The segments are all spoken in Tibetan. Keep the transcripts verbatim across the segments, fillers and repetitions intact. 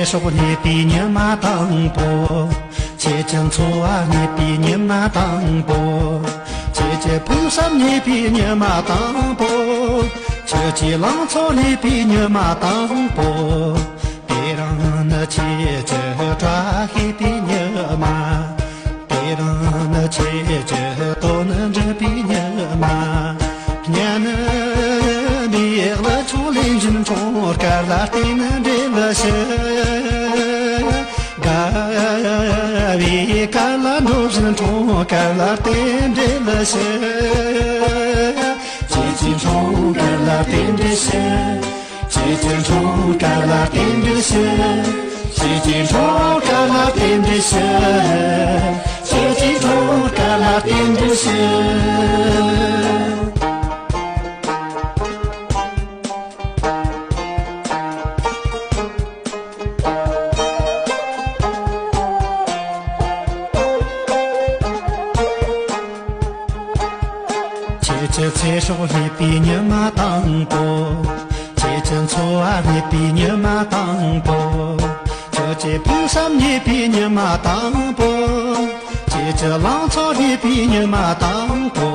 ཚེ་སྲོག་རྙེད་པའི་ཉི་མ་དང་པོ། ཁྱེད་ཀྱི་འཚོ་བ་རྙེད་པའི་ཉི་མ་དང་པོ། ཁྱེད་ཀྱི་ཕུགས་བསམ་རྙེད་པའི་ཉི་མ་དང་པོ། ཁྱེད་ཀྱི་ལང་ཚོ་རྙེད་པའི་ཉི་མ་དང་པོ། དེ་རིང་ནི་ཁྱེད་ཀྱི་བཀྲ་ཤིས་པའི་ཉི་མ། དེ་རིང་ནི་ཁྱེད་ཀྱི་དོན་འགྲུབ་པའི་ཉི་མ། སྙན་པའི་ལ་ཆུ་ལེན་བཞིན་འཁྲུངས་སྐར་ལ་རྟེན་འབྲེལ་ཞུ། དགའ་བའི་སྐར་ལ་འགྲོ་བཞིན་འཁྲུངས་སྐར་ལ་རྟེན་འབྲེལ་ཞུ། ཁྱེད་ཀྱི་འཁྲུངས་སྐར་ལ་རྟེན་འབྲེལ་ཞུ། ཁྱེད་ཀྱི་འཁྲུངས་སྐར་ལ་རྟེན་འབྲེལ་ཞུ། ཁྱེད་ཀྱི་འཁྲུངས་སྐར་ལ་རྟེན་འབྲེལ་ཞུ། ཁྱེད་ཀྱི་འཁྲུངས་སྐར་ལ་རྟེན་འབྲེལ་ཞུ། ཁྱེད་ཀྱི་ཚེ་སྲོག་རྙེད་པའི་ཉི་མ་དང་པོ། ཁྱེད་ཀྱི་འཚོ་བ་རྙེད་པའི་ཉི་མ་དང་པོ། ཁྱེད་ཀྱི་ཕུགས་བསམ་རྙེད་པའི་ཉི་མ་དང་པོ། ཁྱེད་ཀྱི་ལང་ཚོ་རྙེད་པའི་ཉི་མ་དང་པོ།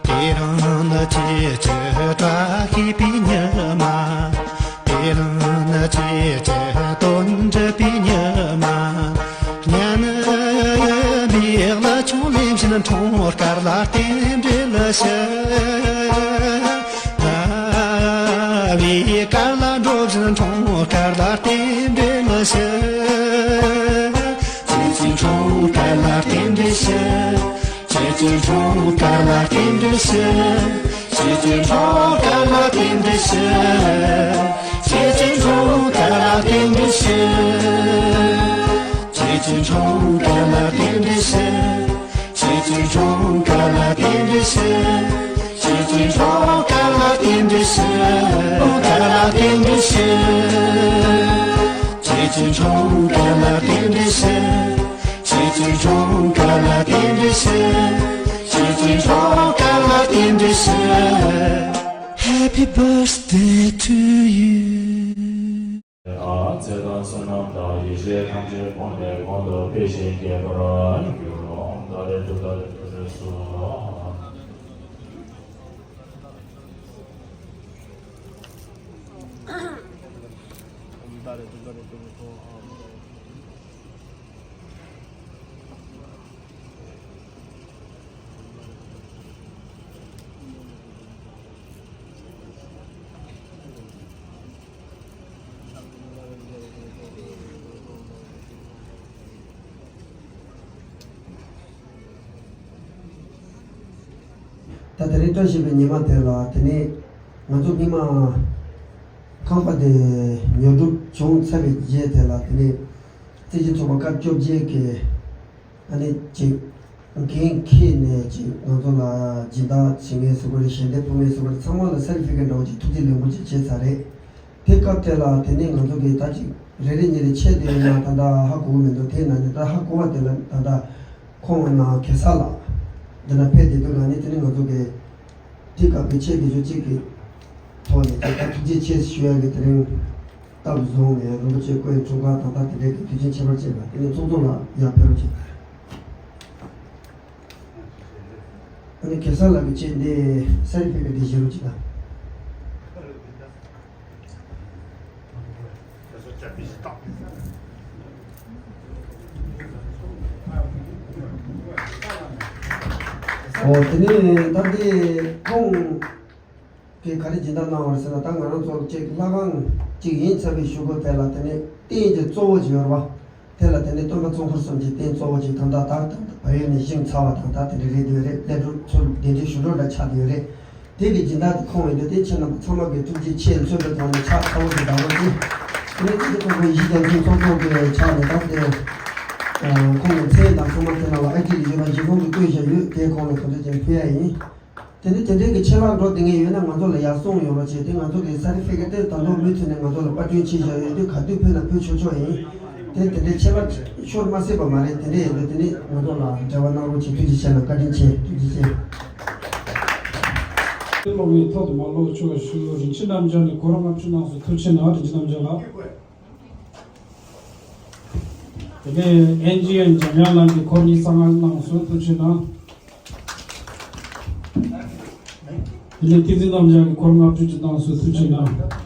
དེ་རིང་ནི་ཁྱེད་ཀྱི་བཀྲ་ཤིས་པའི་ཉི་མ། དེ་རིང་ནི་ཁྱེད་ཀྱི་དོན་འགྲུབ་པའི་ཉི་མ། སྙན་པའི་ལ་ཆུ་ལེན་བཞིན་འཁྲུངས་སྐར་ལ་རྟེན་འབྲེལ་ཞུ། དགའ་བའི་སྐར་ལ་འགྲོ་བཞིན་འཁྲུངས་སྐར་ལ་རྟེན་འབྲེལ་ཞུ། ཁྱེད་ཀྱི་འཁྲུངས་སྐར་ལ་རྟེན་འབྲེལ་ཞུ། ཁྱེད་ཀྱི་འཁྲུངས་སྐར་ལ་རྟེན་འབྲེལ་ཞུ། ཁྱེད་ཀྱི་འཁྲུངས་སྐར་ལ་རྟེན་འབྲེལ་ཞུ། ཁྱེད་ཀྱི་འཁྲུངས་སྐར་ལ་རྟེན་འབྲེལ་ཞུ། ཁྱེད་ཀྱི་འཁྲུངས་སྐར་ལ་རྟེན་འབྲེལ་ཞུ། ཁྱེད་ཀྱི་འཁྲུངས་སྐར་ལ་རྟེན་འབྲེལ་ཞུ། ཁྱེད་ཀྱི་འཁྲུངས་སྐར་ལ་རྟེན་འབྲེལ་ཞུ། སྐར་ལ་རྟེན་འབྲེལ་ཞུ། ཁྱེད་ཀྱི་འཁྲུངས་སྐར་ལ་རྟེན་འབྲེལ་ཞུ། ཁྱེད་ཀྱི་འཁྲུངས་སྐར་ལ་རྟེན་འབྲེལ་ཞུ། ཁྱེད་ཀྱི་འཁྲུངས་སྐར་ལ་རྟེན་འབྲེལ་ཞུ། Happy birthday to you. ཨ། ཚེ་དང་བསོད་ནམས་དང་ཡེ་ཤེས་ཐམས་ཅད་གོང་ནས་གོང་དུ་འཕེལ་ཞིང་རྒྱས་པར་འགྱུར་རོ། ད་རེས་དུ་ད་རེས་དུ་རེས་སུ། ད་དེ་རིང་བཀྲ་ཤིས་པའི་ཉི་མ་དེ་ལ། དེ་ནས་ང་ཚོ་སྔོན་མ་ཁང་པ་དེ་ཉོ་སྒྲུབ་བྱུང་ཚར་བའི་རྗེས་དེ་ལ། དེ་ནས་རྩིས་ཀྱི་ཚོགས་པ་སྐབས་བཅོ་བརྒྱད་ཀྱི་ཨ་ནི་ཅིག་འགན་འཁྱེར་ནས། ཅིག་ང་ཚོ་ལ་སྦྱིན་བདག་བྱེད་མཁན་ཟེར་དགོས་རེད། ཞལ་འདེབས་ཕུལ་མཁན་ཟེར་དགོས་རེད། ཚང་མ་ལ་སར་ཊི་ཕི་ཀེཊ་འདྲ་བོ་ཅིག་ཐུགས་རྗེ་ལེགས་འབུལ་ཅིག་བྱས་ཚར་རེད། དེ་སྐབས་དེ་ལ་དེ་ནས་ང་ཚོ་གིས་ད་ཅིག་རེ་རེ་གཉིས་རེ་ཆད་དེ་ཡོད་ན་ད་ལྟ་ཧ་གོ་གི་མི་འདུག་དེ་ཡིན་ན་ནི་ད་ཧ་གོ་བ་དེ་ལ། ད་ལྟ་ཁོང་ཡིན་ན་གེ་སར་ལགས་འདི་ན་ཕེབས་བསྡད་དུས་ལ་ནི། དེ་ནས་ང་ཚོ་གིས་དེ་སྐབས་ཀྱི་ཆེད་དུ་ཞུ་གཅིག་གི་ཐོག་ནས་དེ་ལྟར་ཐུགས་རྗེ་ཆེ་ཞུ་ཡ་གི་དེ་རིང་སྟབས་བཟུང་ནས། རིན་པོ་ཆེ་སྐུ་ཡི་འཁྲུངས་སྐར་དང་ད་དེ་འདྲའི་གི་དུས་ཆེན་ཁྱད་པར་ཅན་ལ། དེ་ནས་ཚོགས་གཙོ་ལགས་ཡར་ཕེབས་རོགས་གྱིས། ཨ་ནི་གེ་སར་ལགས་ཀྱི་ཆེད་འདི་སར་ཊི་ཕི་ཀེཊ་འདི་བཞེས་རོགས་གྱིས་ད། ཨོ། དེ་ནས་ད་འདི་ཁོང་གིས་ག་རེ་སྦྱིན་བདག་གནང་བ་རེད་ཟེར་ན། ད་ང་རང་ཚོ་ལ་ཅིག་ལྷ་ཁང་ཅིག་ཡིན་ཚར་བའི་གཞུག་གུ་དེ་ལ་དེ་ནས་རྟེན་གྱི་གཙོ་བོ་ཅིག་ཡོད་རེད་པ། དེ་ལ་དེ་ནས་སྟོན་པ་ཙོང་ཁར་གསུམ་གྱི་རྟེན་གཙོ་བོ་ཅིག་ད་ལྟ་ད་ལྟ་བལ་ཡུལ་ནས་བཞེངས་ཚར་བ་དང་། ད་དེ་འདྲ་རེད་འདུག་རེད། སླེབས་འགྲོ་ཚུར་གདན་འདྲེན་ཞུ་འགྲོ་འདྲ་ཆགས་བསྡད་ཡོད་རེད། དེ་གི་སྦྱིན་བདག་དེ་ཁོང་ཡིན་དུས། དེ་ཁྱེད་རྣམ་པ་ཚང་མ་གིས་ཐུགས་རྗེ་ཆེ་མཚོན་པའི་ཐོག་ནས་ཕྱག་ཚ་བོ་ཞིག་བརྡབ་རོགས་གྱིས། དེ་ནས་ཐུགས་རྗེ་ཆེ། ཁོང་གི་གཞིས་ཆགས་ཚོགས་གཙོ་གི་ཕྱག་ནས་ད་དེ་ཁོང་གི་མཚན་དང་ཚང་མ་དེ་ནང་ལ་ཨ་ཀི་གི་ཡོད་ན་གཞི་ཁོང་གིས་བཀོད་བཞག་ཡོད། དེ་ཁོང་ལ་གང་འདྲ་ཅན་ཕུལ་ཡ་ཡིན། དེ་ནས་དེ་འདྲའི་གི་ཆད་ལྷག་འགྲོ་བསྡད་མཁན་ཡོད་ན་ང་ཚོ་ལ་ཡར་གསུང་ཡོང་རོགས་བྱེད། དེ་ང་ཚོ་གི་སར་ཊི་ཕི་ཀེཊ་དེ་ད་དུང་མུ་མཐུད་ནས་ང་ཚོ་ལ་པར་སྐྲུན་བྱེད་བཞག་ཡོད་དུས། ག་དུས་ཕུལ་ན་ཕུལ་ཆོག་ཆོག་ཡིན། དེ་དེ་འདྲའི་ཆད་ལྷག་ཤོར་མ་སྲིད་པ་མ་རེད། དེ་འདྲ་ཡིན་དུས་དེ་ནས་ང་ཚོ་ལ་འབྲེལ་བ་གནང་རོགས་བྱེད། ཐུགས་རྗེ་ཆེ་གནང་། བཀའ་དྲིན་ཆེ། ཐུགས་རྗེ་ཆེ། ལོག་ཡིན་ཐོག་ཏུ་མ་ལོག་ཆོག་ཞུ། རིན་ཆེན་རྣམ་རྒྱལ་ནས་གོ་རིམ་ལྔ་བཅུ་གནང་སོང་། ཐུགས་རྗེ་ཆེ་གནང་། རིན་ཆེན་རྣམ་རྒྱལ་ལགས། དེ་ནས་ཨེན་ཇི་ཨེན་འཇམ་དབྱངས་ལགས་ཀྱིས་འཁོར་ཉི་ཤུ་རྩ་ལྔ་གནང་སོང་། ཐུགས་རྗེ་གནང་། དེ་ནས་བསྟན་འཛིན་རྣམ་རྒྱལ་གྱིས་འཁོར་ལྔ་བཅུ་ཅིག་གནང་སོང་། ཐུགས་རྗེ་གནང་།